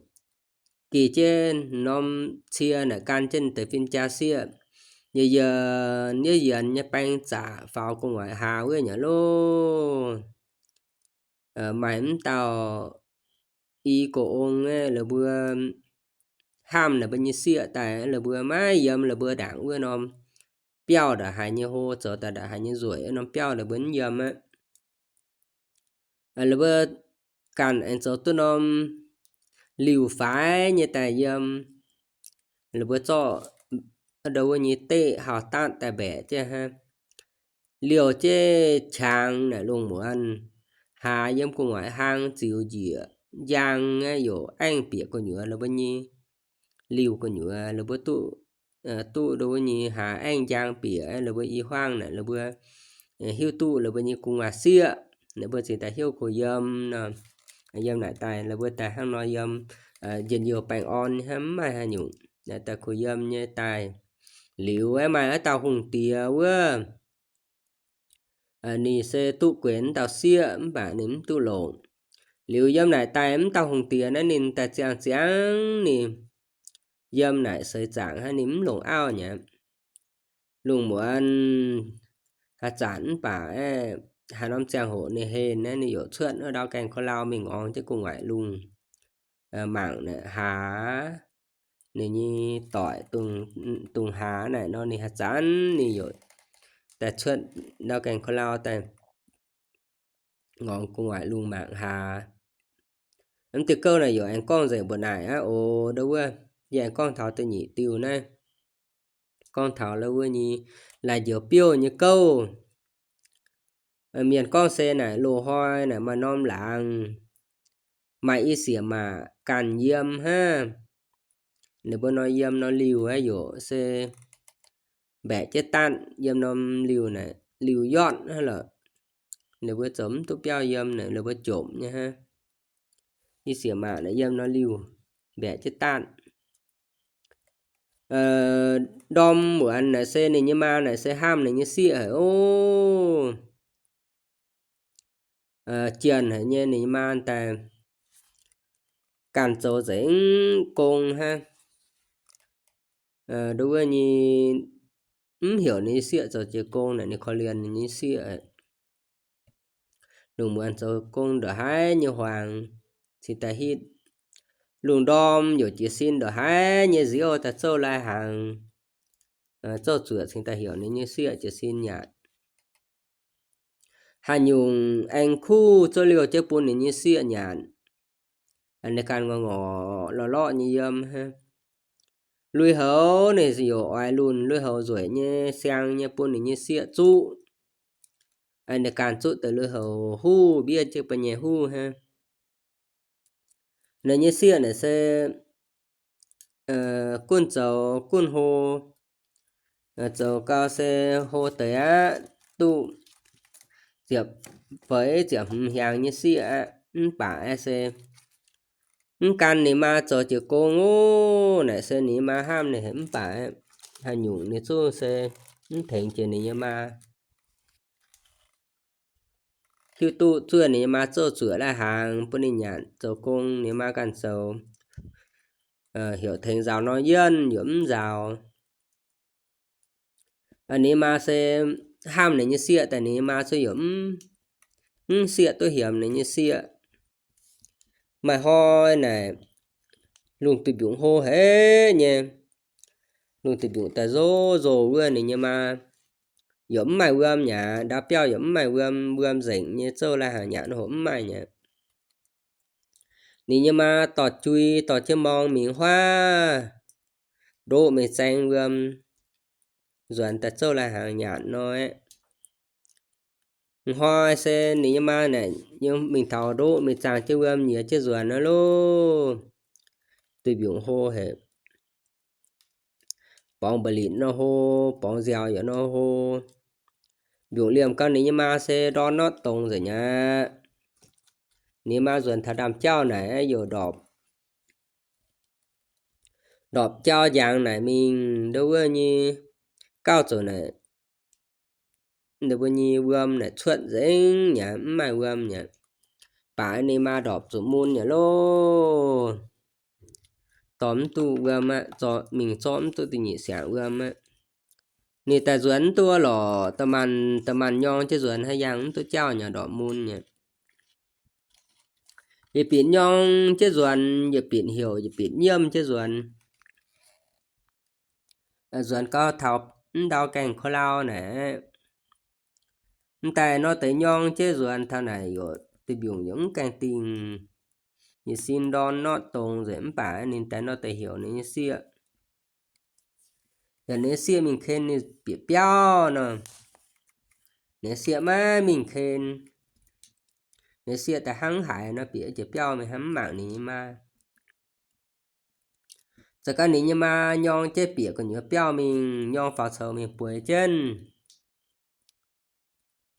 geh jienv norm cie naaic gan jienv deix fin-jaa sieqv, yienx yienx nyei baeng zaqc faaux gu'nguaaic hlaax wuov nyei loh. Maaih mv dauh i gox ong aeqv, la'buo hnamv naaic mbuo nyei sieqv daaih, la'buo maiv yiem la'buo ndaangc wuov norm biauv ndongc haaix nyei hlo, zoux daaih ndongc haaix nyei nzueic wuov norm biauv la'buo mv yiem aqv. La'buo ganh aengx zoux duqv norm liuc faix nyei daaih yiem. La'buo zorqv ndo wuov nyei deqv hauh daatv daaih mbaeqc jienv hnangv. Liouh jienv qangx naaic lungh muonz, haaz yiem gu'nguaaic hlang ziux njiec njang aeqv, yaac aengx bieqc gu'nyuoz la'buo nyei liuh gu'nyuoz, la'buo duqv, duqv ndo wuov nyei haaz aengx njang bieqc, la'buo i huaang naaic la'buo hiuv duqv la'buo nyei gu'nguaaz sieqv, la'buo cingx daaih hnyouv kuh yiem nor. Yiem naaic daaih la'buo daaih hnangv nor yiem, njien-youh baengh orn hnangv, mv maaih haaix nyungc, daaih kuh yiem nyei daaih. Liuz aeqv, maaih wuov dauh hungh diex wuov, ninh se duqv guenx wuov dauh sieqv mv baac ninh mv duqv longc. Liuz yiem naaic daaih wuov dauh hungh diex naaiv ninh daaih ziangh ziangx ninh yiem naaic seix zaangc hnangv, ninh mv longc auv nyei aqv. Lungh muonz haaix zanc mv baac aeqv, haaix norm ziangh hoc ninh hlen naaiv, ninh yaac cuotv wuov ndau gaengh ko lau mingh ngorng jienv gu'nguaaic lungh mangc naaic haaz, ninh nyei doic dungz haaz naaic nor, ninh haaix zanc ninh yaac daaih cuotv ndau gaengh ko lau daaih ngorng gu'nguaaic lungh mangc haaz. Mv diuh gouv naaic yaac aengx gorngv nzengc mbuoqc naaic aqv oc. Ndo wuov, yie aengx gorngv taux da'nyeic diuh naaiv, gorngv taux lo wuov nyei laaix njoux biouv nyei gouv. Mienh gorngv se naaic loz-hnoi naaic maaih norm laangz, maaih i sieqv maac ganh yiem hnangv. Ninh mbuo nor yiem norm liuh aqv, yaac se mbaeqc jienv datv yiem norm liuh naaic, liuh yotv hnangv lorqc. Ninh mbuo zoux mv duqv biauv yiem naaic, ninh mbuo jomc nyei hnangv. Yie sieqv maac naaic yiem norm liuh mbaeqc jienv datv. Ndorm muonz naaic se ninh nyei maa naaic se hnamv ninh nyei sieqv haic oc. Jienh haic nyei, ninh nyei maa daaih ganh zoux nzengc gong hnangv. Nduov wuov nyei mv heuc ninh nyei sieqv zoux jiex gong naaic, ninh korv-lienh ninh nyei sieqv. Lungh muonz zoux gong ndongc haaix nyei huaangx cingx daaih hitv. Lungh ndorm yaac jiez sin ndongc haaix nyei nziouv daaih zouv lai-hnaangx, zouv zuoqc cingx daaih heuc ninh nyei sieqv jiez sin nyanc. Haaix nyungc aengx kuv zouv liouh jienv bun ninh nyei sieqv nyanc. Ninh ganh ngorc ngorc lorqc lorqc nyei yiem hnangv. Lui-houx ninh yaac oix lunh lui-houx nzueic nyei siang nyei bun ninh nyei sieqv zuqv. Ninh ganh zuqv deix lui-houx huv, mbiev jienv ba'nyei nyei huv hnangv. Ninh nyei sieqv naaic se gunv zoux gunv hlo, zoux gau se hlo deix aqv, duqv ziepc feix ziepc hmz hiaangx nyei sieqv aqv. Mv baac aeqv se mv gan ninh maa zoux jiex gong oc. Naaic se ninh nyei maa hnamv ninh haic, mv baac haaix nyungc ninh zungv se mv tengx jiex ninh nyei maa. Hiuv duqv zuov ninh nyei maa zouv zuoqc lai-hnaangx bun ninh nyanc zoux gong, ninh maa ganh zoux. Heuc tengx nzaaux nor, yienh yaac mv nzaaux. Ninh maa se hnamv ninh nyei sieqv daaih, ninh maa se yaac mv, mv sieqv duqv hiemx ninh nyei sieqv. Maaih hnoi naaic, lungh duih mbiungc hlo haic nyei. Lungh duih mbiungc daaih nzov nzov wuov, ninh nyei maa yaac mv maaih wuom nyei aqv, ndaauv biauv yaac mv maaih wuom, wuom nzengc nyei, zouv lai-hnaangx nyanc nor hoc mv maaih nyei. Ninh nyei maa dorh jui, dorh jienv morng mingh huaav, ndoqv mingh zaeng wuom, nzuonx daaih zouv lai-hnaangx nyanc nor aeqv. Hnoi se ninh nyei maa naaic mingh taux ndoqv mingh zaeng jienv wuom nyiex jienv nzuonx nor loh, duih mbiungc hlo haic. Borngz mba'litc nor hlo, borngz nziaaux yaac nor hlo. Mbiungc liemh gau ninh nyei maa se ndorn nortv dongz nzengc aqv. Ninh maa nzuonx taux ndaamv-jauv naaic yaac ndorpc, ndorpc jauv njangx naaic mingh nduov wuov nyei gauh zoux naaic, ninh mbuo nyei wuom naaic cuotv nzengc nyei, mv maaih wuom nyei. Baac ninh maa ndorpc zuqc mun nyei loh, dorh mv duqv wuom aqv, mingh zorqv mv duqv da'nyeic siangx wuom aqv. Ninh daaih nzuonx mv duqv lorqc, da'maanc da'maanc nyorng jienv nzuonx haaix, yangh mv duqv jauv nyei, ndorpc mun nyei. Yietc bieqc nyorng jienv nzuonx, yietc bieqc heuc, yietc bieqc nyiemv jienv nzuonx. Nzuonx gau taux mv ndau gaengh ko lau naaic, m'daaih nor deix nyorng jienv nzuonx taux naaic yaac duih mbiungc yaac mv gaengh dingh. Yietc sin ndorn nortv dongz nzengc, mv baac ninh daaih nor deix heuc ninh nyei sieqv. Yaac ninh nyei sieqv mingh ken ninh bieqc biauv nor, ninh nyei sieqv maiv mingh ken. Ninh nyei sieqv daaih hnangv haaix nor bieqc jiex biauv mingh hnangv, mv mangc ninh nyei maa. Za'gengh ninh nyei maa nyorng jienv bieqc gu'nyuoz biauv mingh, nyorng faaux coux mingh bueix jienv.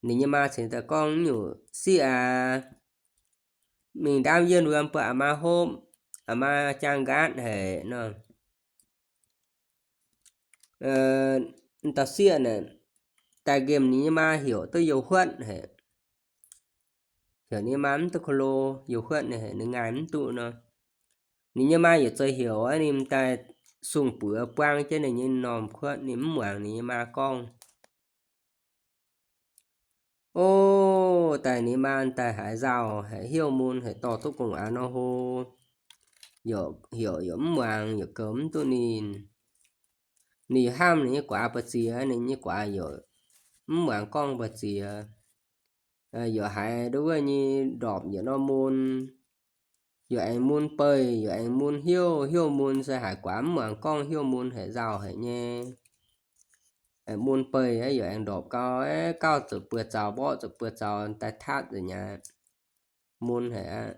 Ninh nyei maa cingx daaih gorngv, Nyungc sieqv aac, mingh ndaamv yienh wuom bun aa maa hopv, aa maa jaang nqaatv haic nor. Dauh sieqv naaic daaih nqemh ninh nyei maa heuc duqv youh huotv haic. Heuc ninh nyei maa mv duqv ko lo, youh huotv ninh haic, ninh ngaaih mv duqv nor. Ninh nyei maa yietc zoux heuc aqv, ninh daaih sung-buoz buang jienv ninh nyei m'normh kuotv, ninh mv muangx ninh nyei maa gorngv. O, daaih ninh maa daaih haiz nzauh haic, hnyouv mun haic, dorh duqv gu'nguaaz nor hlo, yaac heuc yaac mv muangx, yaac goux mv duqv ninh. Ninh yaac hnamv ninh nyei guaax mbu'ziex, ninh nyei guaax yaac mv muangx gorngv mbu'ziex. Yaac haiz nduov wuov nyei ndorpc yietc norm mun, yaac aengx mun beih, yaac aengx mun hnyouv, hnyouv mun se haiz guaax mv muangx gorngv, hnyouv mun haic, nzauh haic nyei. Mun beih yaac aengx ndorpc gau, gauh zuqc buoz-zaux, mborqv zuqc buoz-zaux daaih tatv nzengc aqv. Mun haic aqv.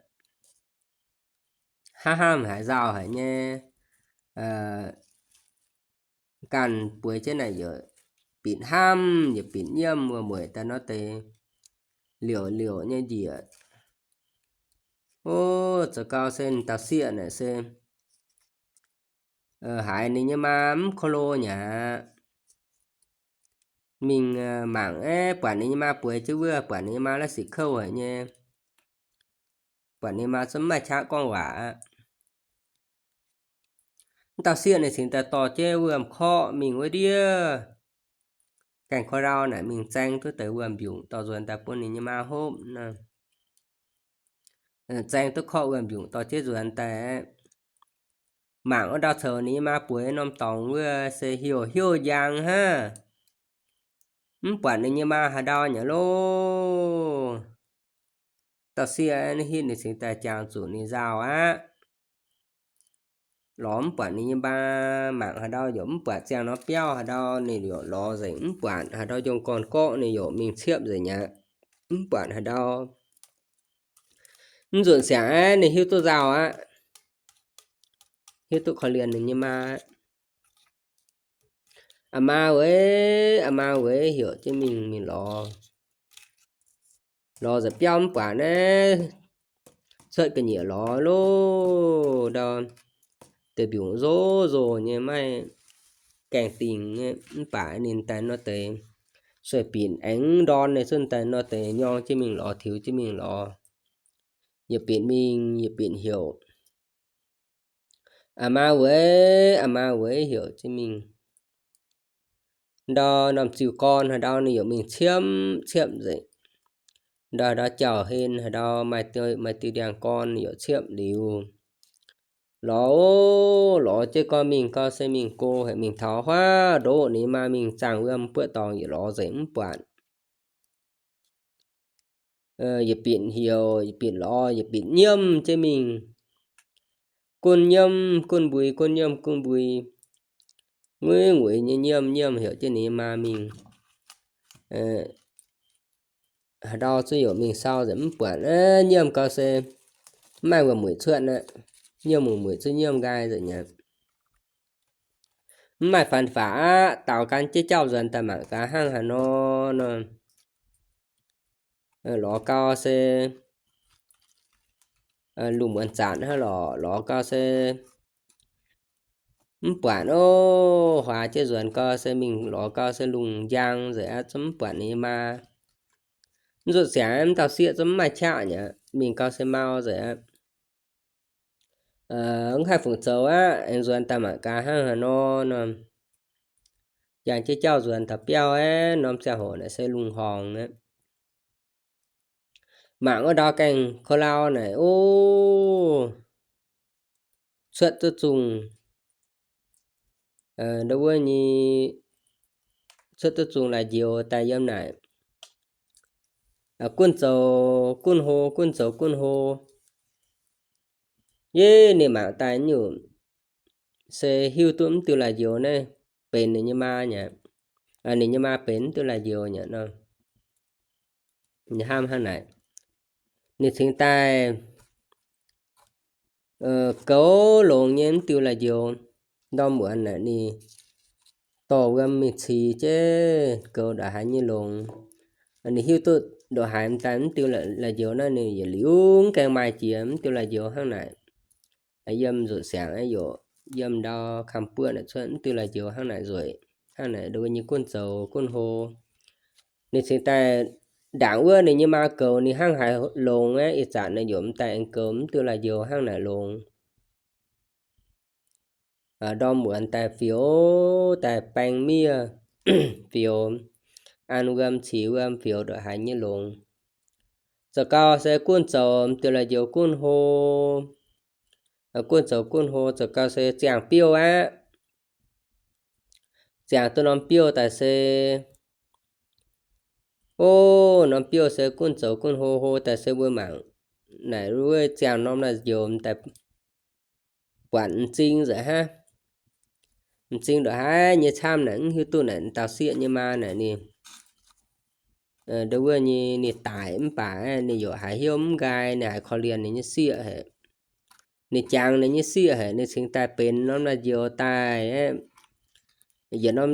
Hnangv hnamv haiz nzauh haic nyei. ganh bueix jienv naaic yietc binc hnamv, yietc binc nyiemv wuom-mueic daaih nor deix liouc liouc nyei njiec. O, zoux gau se dauh sieqv naaic se haiz ninh nyei maa mv ko lo nyei aqv. Mingh mangc aeqv, buatc ninh nyei maa bueix jienv wuov, buatc ninh nyei maa la'sic kouv haic nyei, buatc ninh maa zungv mv maaih qaqv gorngv waac aqv. Mv dauh sieqv ninh cingx daaih dorh jienv wuom-korqv mingh wuov ndiev gaengh ko ndau naaic mingh zaeng duqv deix wuom-mbiungc dorh nzuonx daaih bun ninh nyei maa hopv nor. Zaeng duqv korqv wuom-mbiungc dorh jienv nzuonx daaih, mangc wuov ndau coux ninh nyei maa bueix norm dorngx wuov se heuc heuc njang hnangv, mv buatc ninh nyei maa haaix ndau nyei loh. Dauh sieqv naaiv hitv ninh cingx daaih jangx zuqc ninh nzauh aqv. Lorz mv buatc ninh nyei maa, mangc haaix ndau yaac mv buatc, ziangh norm biauv haaix ndau ninh yaac lorz nzengc mv buatc, haaix ndau njongc gorn-gorqv ninh yaac mingh ciepv nzengc aqv, mv buatc haaix ndau. Mv nzunc siangx aeqv, ninh hiuv duqv nzauh aqv, hiuv duqv korv-lienh ninh nyei maa. Aa maa weic, aa maa weic, heuc jienv mingh, mingh lorz. Lorz nzengc biauv mv buatc naaiv, cuotv ga'nyiec lorz loh ndau, deix mbiungc nzoz nzoz nyei, maiv gaengh dingc nyei, mv baac ninh daaih nor deix sueih binc aengx ndorn nyei, zunv daaih nor deix nyorng jienv mingh lorz, tiux jienv mingh lorz, yietc binc mingh yietc binc heuc. Aa maa weic, aa maa weic, heuc jienv mingh. Ndau norm ziuh gorn haaix ndau ninh yaac mingh ciepv ciepv nzengc. Ndau haaix ndau jauh-hlen haaix ndau maaih diuh, maaih diuh ndiangx-gorn ninh yaac ciepv liuz. Lorz, lorz jienv gau mingh gau se mingh go haic, mingh taux huaav ndoqv ninh maa mingh zaangh wuom buoqv dorngx yietc lorz nzengc mv buatc. Yietc binc heuc, yietc binc lorz, yietc binc nyiemv jienv mingh. Gunv nyiemv gunv mbui, gunv nyiemv gunv mbui. Nguiz nguiz nyei nyiemv, nyiemv heuc jienv ninh nyei maa mingh. Haaix ndau zuqc yaac mingh sau nzengc mv buatc. Nyiemv gau se mv maaih wuom-mueic cuotv aqv. Nyiemv wuom-mueic zuqc nyiemv nqaai nzengc aqv. Mv maaih fan faqv aqv, daaux gan jienv jauv nzuonx daaih mangc gaax hnangv haaix nor nor. Lorz gau se lungh muonz zanc hnangv lorqc, lorz gau se mv buatc ov. Huaax jienv nzuonx gau se mingh lorz gau se lungh njang nzengc aqv, zungv mv buatc ninh nyei maa. Mv zuqc siangx mv dauh sieqv zungv mv maaih qaqv nyei, mingh gau se mau nzengc aqv. Mv haih fungc zoux aqv, aengx nzuonx daaih mangc gaax hnangv haaix nor nor. Yangh jienv jauv nzuonx taux biauv aeqv, norm ziangh hoc naaic se lungh horngc aqv. Mangc wuov ndau gaengh ko lau naaic, o, cuotv duqv zungh, ndo wuov nyei, cuotv duqv zungh la'njoux daaih yiem naaic. Gunv zoux gunv hlo, gunv zoux gunv hlo. Yie ninh mangc daaih nyungc se hiuv duqv mv diuh la'njoux naaiv benx ninh nyei maa nyei. Ninh nyei maa benx mv diuh la'njoux nyei nor. Ninh hnamv hnangv naaic. Ninh cingx daaih goux longx nyei mv diuh la'njoux. Ndorm muonz naaic ninh dorh wuom mingh cix jienv goux ndongc haaix nyei longx. Ninh hiuv duqv ndongc haaix daaih mv diuh la'njoux naaiv ninh yietc liuz gaengh maaih jiex mv diuh la'njoux hnangv naaic. Yiem nzuqc siangx yaac yiem ndau kamv-buoqv naaic cuotv mv diuh la'njoux hnangv naaic nzueic, hnangv naaic ndo nyei gunv zoux gunv hlo. Ninh cingx daaih ndaangc wuov ninh nyei maa goux ninh hnangv haaix longx aqv. Ih zanc naaic yaac mv daaih aengx goux mv diuh la'njoux hnangv naaic longx. Ndorm muonz daaih fioux, daaih baeng miev fioux, an wuom cix wuom fioux ndongc haaix nyei longx. Zoux gau se gunv zoux mv diuh la'njoux gunv hlo. Gunv zoux gunv hlo zoux gau se ziangh biouv aqv. Ziangh duqv norm biouv daaih se, o, norm biouv se gunv zoux gunv hlo hlo daaih se mbuo mangc naaic wuov ziangh norm la'njoux daaih buatc m'zing nzengc hnangv. M'zing ndongc haaix nyei camv naaic mv hiuv duqv naaic dauh sieqv nyei maa naaic ninh, ndo wuov nyei ninh daic mv baac ninh yaac haiz hnyouv mv nqaai, ninh haiz korv-lienh ninh nyei sieqv haic. Ninh jangx ninh nyei sieqv haic, ninh cingx daaih benx norm la'nzioux daaih, yietc norm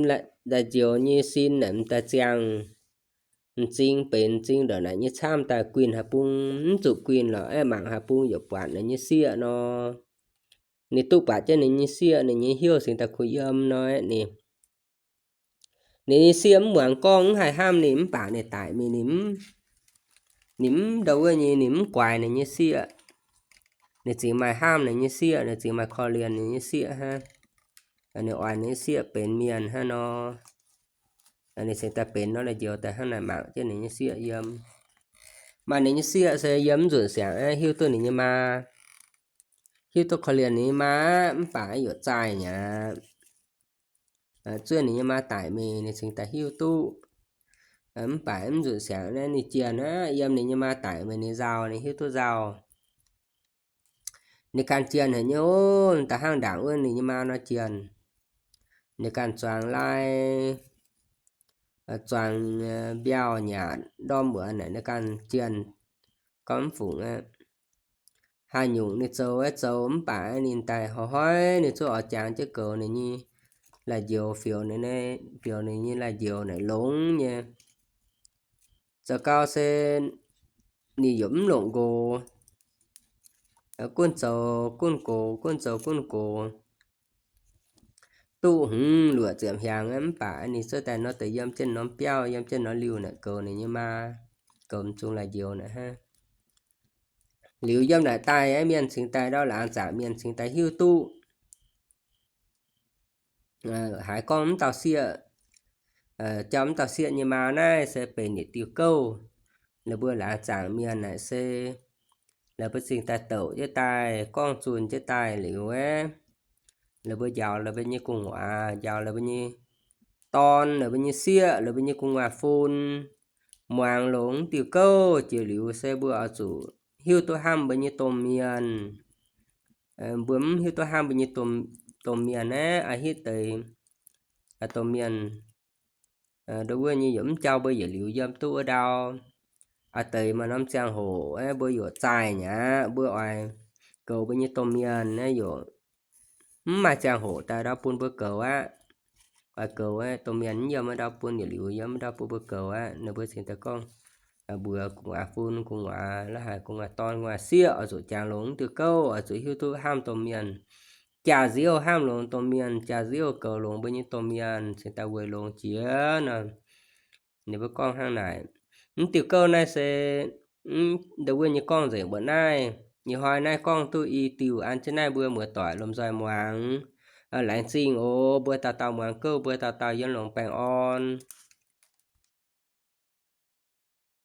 la'nzioux nyei sin naaic m'daaih ziangh, m'zing benx m'zing ndongc naaic nyei camv daaih guinh haaix bung mv zuqc guinh lorqc, aeqv, mangc haaix bung yaac buatc ninh nyei sieqv nor. Ninh duqv buatc jienv ninh nyei sieqv, ninh nyei hnyouv cingx daaih kuh yiem nor, aeqv, ninh, ninh nyei sieqv mv muangx gorngv, mv haih hnamv ninh, mv baac ninh daic mingh, ninh mv, ninh mv ndau wuov nyei, ninh mv guaix ninh nyei sieqv. Ninh cingx maaih hnamv ninh nyei sieqv, ninh cingx maaih korv-lienh ninh nyei sieqv hnangv. Ninh oix ninh nyei sieqv benx mienh hnangv nor. Ninh cingx daaih benx nor la'nzioux daaih hnangv naaic mangc jienv ninh nyei sieqv yiem. Maaih ninh nyei sieqv se yiem mv nzunc siangx aeqv, hiuv duqv ninh nyei maa, hiuv duqv korv-lienh ninh nyei maa, mv baac aeqv, yaac zaaih nyei aqv. Zuov ninh nyei maa daic mingh, ninh cingx daaih hiuv duqv. Mv baac mv nzunc siangx naaiv ninh jienh aqv, yiem ninh nyei maa daic mingh ninh nzauh, ninh hiuv duqv nzauh. Ninh ganh jienh haic nyei oc, da'hnangv ndaangc wuov ninh nyei maa nor jienh. Ninh ganh zuangx lai, zuangx mbiauh nyaatc ndorm muoz naaic ninh ganh jienh, gorngv mv fungc aqv. Haaix nyungc ninh zoux aeqv, zoux mv baac ninh daaih hnoi-hnoi ninh zuqc oix jangx jienv goux ninh nyei la'nzioux, fioux ninh, fioux ninh nyei la'nzioux naaic longx nyei. Zoux gau se ninh yaac mv longc nqox, gunv zoux gunv gox, gunv zoux gunv gox, duqv hmz luoqc ziepc hnyangx mv baac ninh zuov daaih nor deix yiem jienv norm biauv, yiem jienv norm liuh naaic goux ninh nyei maa, goux mv zungh la'nzioux naaic hnangv. Liuz yiem naaic daaih aeqv, mienh cingx daaih ndau laangz zaangc mienh cingx daaih hiuv duqv haiz gorngv mv dauh sieqv, jauv mv dauh sieqv nyei maa naaiv se benx yietc diuh gouv. Laaix mbuo laangz zaangc mienh naaic se laaix mbuo cingx daaih douc jienv daaih, gorngv zunh jienv daaih liuz aeqv, laaix mbuo njaaux laaix mbuo nyei gu'nguaaz, njaaux laaix mbuo nyei dorn, laaix mbuo nyei sieqv, laaix mbuo nyei gu'nguaaz fun, muangx longx diuh gouv jiex liuz se mbuo oix zuqc hiuv duqv hnamv mbuo nyei domh mienh. Mbuo mv hiuv duqv hnamv mbuo nyei domh mienh aeqv, a'hitv deix domh mienh ndau wuov nyei yaac mv jauv mbuo yietc liuz yiem duqv wuov ndau. A'deix maaih norm ziangh hoc aeqv, mbuo yaac zaaih nyei aqv, mbuo oix goux mbuo nyei domh mienh aeqv, yaac mv maaih ziangh hoc daaih ndau bun mbuo goux aqv. Oix goux aeqv, domh mienh mv yiem wuov ndau bun, yietc liuz yiem wuov ndau bun mbuo goux aqv. Ninh mbuo cingx daaih gorngv mbuox gu'nguaaz fun, gu'nguaaz la'haic, gu'nguaaz dorn, gu'nguaaz sieqv oix zuqc jangx longx diuh gouv, oix zuqc hiuv duqv hnamv domh mienh, jaax-nziouv hnamv longx domh mienh, jaax-nziouv goux longx mbuo nyei domh mienh, cingx daaih weic longx jiex nor. Ninh mbuo gorngv hnangv naaic. Mv diuh gouv naaiv se ndau wuov nyei gorngv nzengc mbuoqc naaiv. Ih hnoi naaiv gorngv duqv i diuh an jienv naaiv mbuo muoz-doic lomh nzoih muangx. Laengz zingh oc. Mbuo dauh dauh muangx gouv, mbuo dauh dauh yiem longx baengh orn.